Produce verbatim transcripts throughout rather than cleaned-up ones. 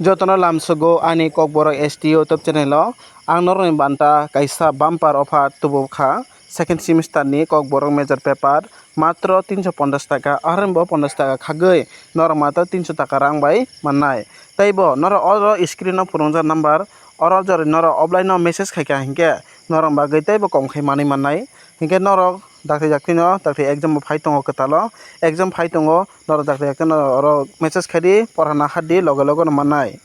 Jotono lamsogo ani Kokborok S T YouTube channel o ang norokni banta kaisa bumper offer tubukha. Second semester ni Kokborok major paper matro tinso ponchash taka, aroni bo ponchash taka khagwi norok matro tinso taka rang bai mannai. Teibo norok oro screen o phunukjak number, oro jori norok offline o message khaikha hinkhe norok bagwi teibo kom khai manwi mannai. Hinkhe norok dakti dakti no dakti exam bo phai tongo kwtal o, exam phai tongo, norok dakti dakti no oro message khai di, porha nahar di, loge loge no mannai.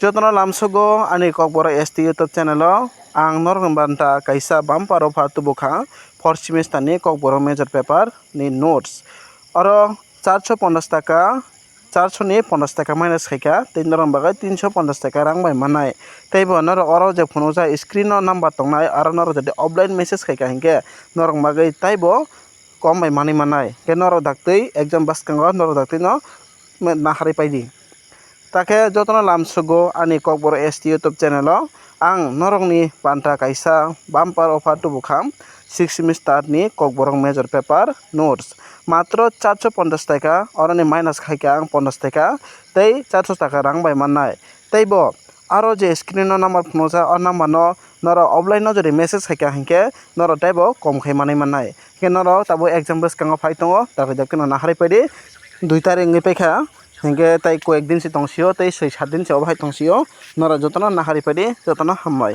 Jotono lamsogo ani Kokborok S T YouTube channel o ang norokni banta kaisa bumper offer tubukha, fourth semester ni Kokborok major paper ni notes. Oro charso ponchash taka, charso ni ponchash taka minus khaikha, tei norok bagwi tinso ponchash taka rang bai mannai. Teibo norok oro je phunukjak screen o number tongnai, aro norok jodi offline message khaikha hinkhe norok bagwi teibo kom bai manwi mannai. Khe norok daktwi exam bwskango norok daktwi no naharwi paidi. Takhe jotono lamsogo ani Kokborok S T YouTube channel o ang norokni banta kaisa bumper offer tubukha, six semester ni Kokborok major paper notes. Matro charso ponchash taka, oroni minus khaikha ang ponchash taka, tei charso taka rang bai mannai. Teibo aro je screen o number phunukjak, o number no norok offline no jodi message khaikha hinkhe norok teibo kom khai manwi mannai. Hinkhe norok tabuk exam bwskango phai tongo, dakti dakti no naharwi paidi, dui tarik wngwi paikha. Hinkhe tai koyek din se tongsio, tei soi sat din se obo hai tongsio. Norok jotono naharwi paidi, jotono hambai.